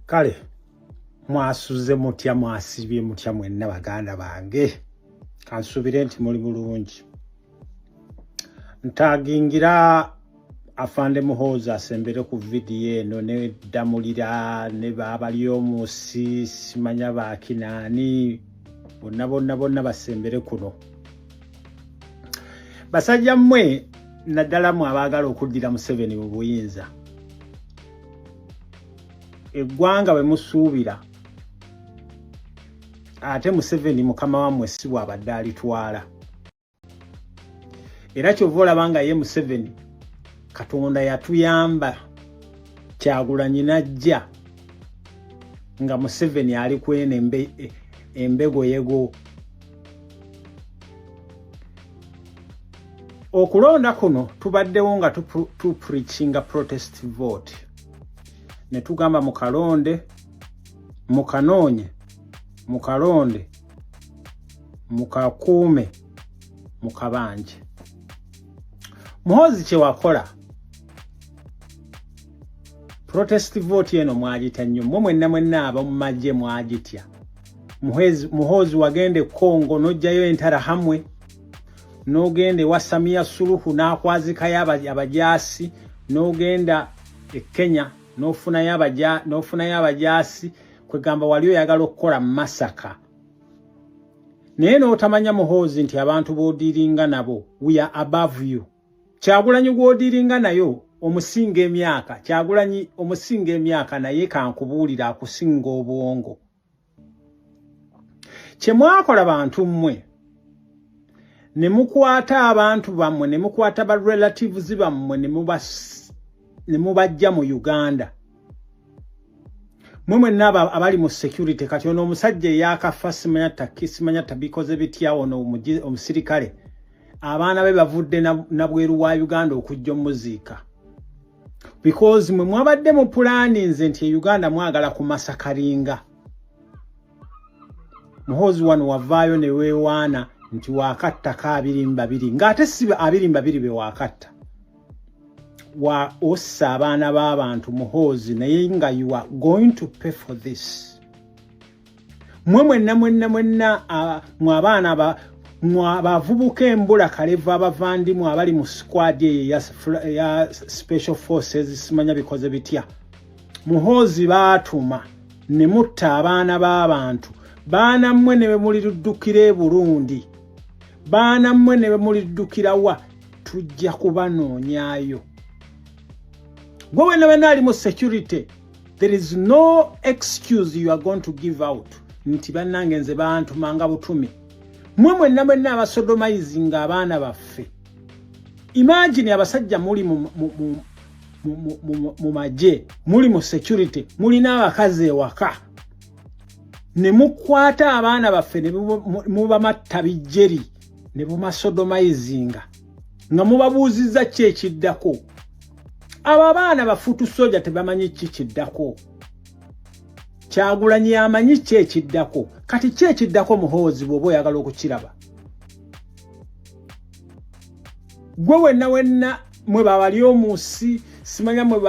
Kale mwasuze mutya, mwasibye mutya mwenna baganda bange? Kansuubire nti muli bulungi. Ntagingira Afande Muhoozi asembere ku vidiyo eno ne Ddamulira ne Babalyomusi, simanya bakinaani, bonna bonna bonna basembere kuno. Basajja mmwe, naddala mwe abaagala okuddira Museveni mu buyinza, eggwanga bwe musuubira ate Museveni mukama wammwe si bw'abadde alitwala. Era kyova olaba nga ye Museveni Katonda yatuyamba, Kyagulanyi najja nga Museveni ali kweno embego yego. Okulonda kuno tubaddewo nga tupreachinga protest vote, ne tugamba mukalonde, mukanoonye, mukalonde, mukakuume, mukabanje. Muhoozi kye wakola, protest vote eno mwagitya nnyo mmwe mwenna mwenna ab'omu magye, mwagitya. Muhoozi wagenda e Congo n'oggyayo entara hamwe, n'ogenda ewa Samia Suluhu n'akwazikayo abajaasi, n'ogenda e Kenya n'ofunayo abajaasi. Kwegamba wali oyagala okukola massacre, naye n'otamanya Muhoozi nti abantu b'odiringa nabo, we are above you. Kyagulanyi gw'odiringa nayo omusinga emyaka, Kyagulanyi omusinga emyaka, naye kankubuulira, akusinga obwongo. Kye mwakola bantu mmwe, ne mukwata abantu bammwe, ne mukwata ba relatives bammwe, ne mubajja mu Uganda. Mwe mwenna abali mu security, kati ono omusajja eyakafa, simanya taki, simanya tabikoze bitya, ono omusirikale, abaana be bavudde nabweru wa Uganda okujja omuziika, because mwe mwabadde mu pulaani nze nti e Uganda mwagala kumasakaringa. Muhoozi wano wavaayo ne weewaana nti wakattako 22, ng'ate si 22 be wakatta, wa ossa abaana b'abantu Muhoozi, naye nga you are going to pay for this. Mwe mwenna mwenna mwenna, mwe abaana, mwe abavubuka embula kalevu, abavandimwe abali mu squad eyo eya special forces, simanya bikoze bitya, Muhoozi baatuma ne mutta abaana b'abantu. Baana mmwe, ne bemuliruddukira e Burundi, baana mmwe, ne bemuliddukira wa, tujja kubanoonyaayo. Gwe wenna wenna ali mu security, there is no excuse you are going to give out nti bannange nze bantumanga butumi. Mwe mwenna mwenna abasodomizinga abaana baffe, imagine abasajja muli mu magye, muli mu security, mulina abakazi ewaka, ne mukwata abaana baffe ne mubamatta bijjeri ne bumasodomizinga nga mubabuuzizza ki ekiddako. Abo abaana ba foot soldier tebamanyi ki kiddako. Kyagulanyi amanyi ki ekiddako. Kati ki ekiddako, Muhoozi, bw'oba oyagala okukiraba? Gwe wenna wenna, mwe babali omusi, simanya mwe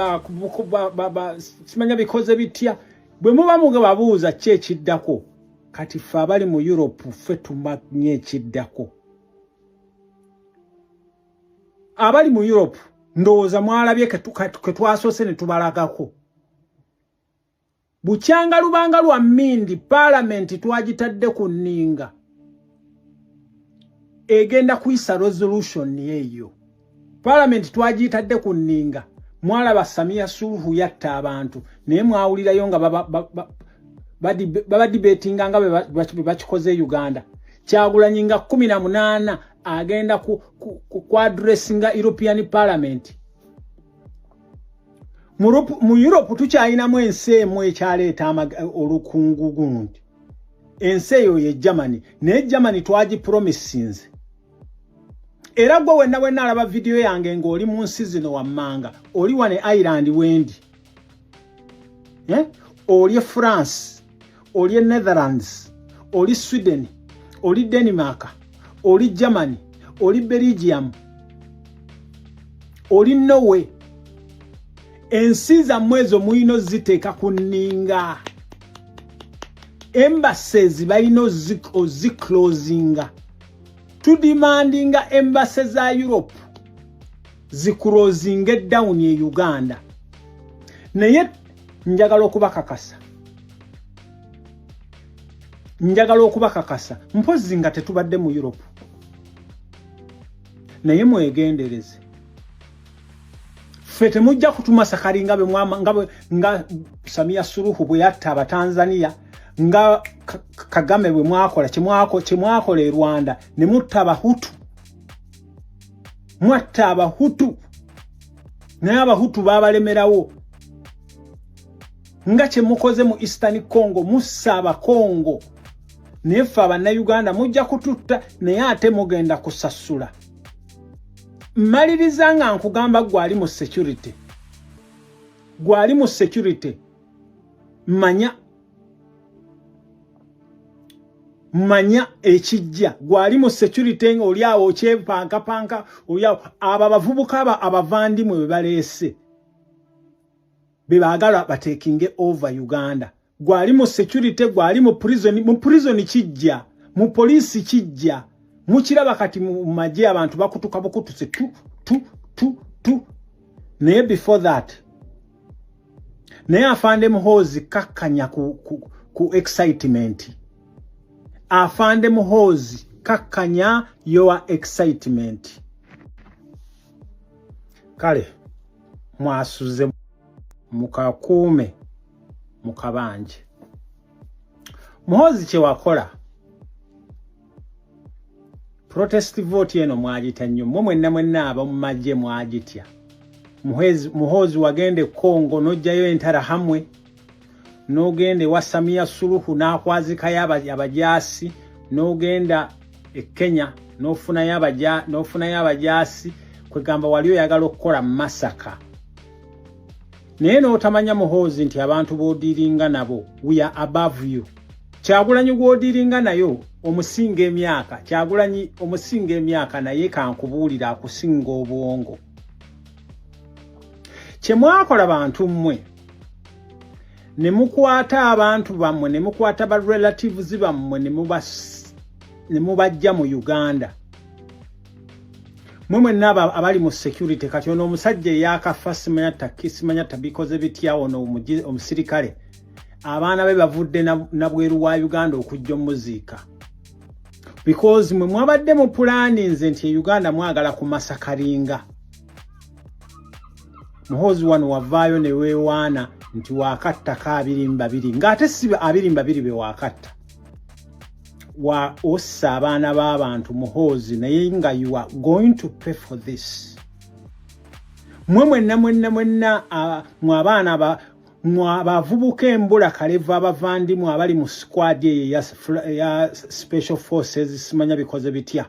simanya bikoze bitya, bwe muba mugababuuza ki ekiddako. Kati ffe abali mu Europe ffe tumanyi ekiddako. Abali mu Europe ndowooza mwalabye ke twasoose ne tubalagako bukyanga lubanga lwa mmindi. Paalamenti twagitadde ku nninga, egenda kuyisa resolution eyo. Paalamenti twagiyitadde ku nninga. Mwalaba Samia Suluhu yatta abantu, naye mwawulirayo nga babadebatinga nga bwe bakikoze e Uganda. Kyagulanyi nga 18 agenda ku addressinga European Parliament. Mu Europe tukyalinamu ensi emu ekyaleeta olukungu gundi, ensi eyo ye Germany, naye Germany twagipromisinze. Era gwe wenna wenna alaba vidiyo yange ng'oli mu nsi zino wammanga, oli wane Ireland wendi, eh? Oli e France, oli e Netherlands, oli Sweden, oli Denmark, oli Germany, oli Belgium, oli Norway. Ensi zammwe ezo mulina oziteeka ku nninga. Embassies balina oziclosinga. Tudemandinga embassy za Europe ziclosinge down e Uganda. Naye njagala okubakakasa, njagala okubakakasa, mpozi nga tetubadde mu Europe, naye mwegendereze. Ffe temujja kutumassacringa nga Samia Suluhu bwe yatta Abatanzania, nga Kagame bwe mwakola kyemwakola e Rwanda ne mutta Abahutu. Mwatta Abahutu, naye Abahutu babalemerawo. Nga kyemukoze mu Eastern Congo, mussa Abakongo. Naye ffe Abannayuganda mujja kututta, naye ate mugenda kusasula. Mmaliriza nga nkugamba, gwali mu security, gwali mu security, manya, manya ekijja. Gwali mu security nga oli awo okyepankapanka, oli awo. Abo abavubuka aba abavandimwe be baleese be baagala batakinge over Uganda. Gwali mu security, gwali mu prison, mu prison kijja, mu poliisi kijja. Mukiraba kati mu magye abantu bakutuka bukutuse tu tu tu tu. Naye before that, naye Afande Muhoozi, kakkanya ku excitement. Afande Muhoozi, kakkanya your excitement. Kale mwasuze, mukakuume mukabanje. Muhoozi, kyewakola protest vote eno mwagitya nnyo mmwe mwenna mwenna ab'omu magye, mwagitya. Muhoozi, wagenda e Congo n'ojjayo Interahamwe, n'ogenda ewa Samia Suluhu n'akwazikayo abajaasi, n'ogenda e Kenya n'ofunayo abajaasi. Kwegamba wali oyagala okukola massacre, naye n'otamanya, Muhoozi, nti abantu b'odealinga nabo, we are above you. Kyagulanyi gw'odealinga nayo omusinga emyaka, Kyagulanyi omusinga emyaka, naye kankubuulira, akusinga obwongo. Kye mwakola bantu mmwe, ne mukwata abantu bammwe, ne mukwata ba relatives bammwe, ne mubajja mu Uganda. Mwe mwenna abali mu security, kati ono omusajja eyakafa, simanya taki, simanya tabikoze bitya, ono omusirikale, abaana be bavudde nabweru wa Uganda okujja omuziika, because mwe mwabadde mu pulaninze nti e Uganda mwagala kumassacringa. Muhoozi, wano wavaayo ne weewaana nti waakattako 22, ng'ate si 22 be waakatta. Wa ossa abaana b'abantu, Muhoozi, naye nga you are going to pay for this. Mwe mwenna mwenna mwenna, mwe abaana, mwe abavubuka embula kalevu, abavandimwe abali mu squad eyo eya special forces, simanya bikoze bitya.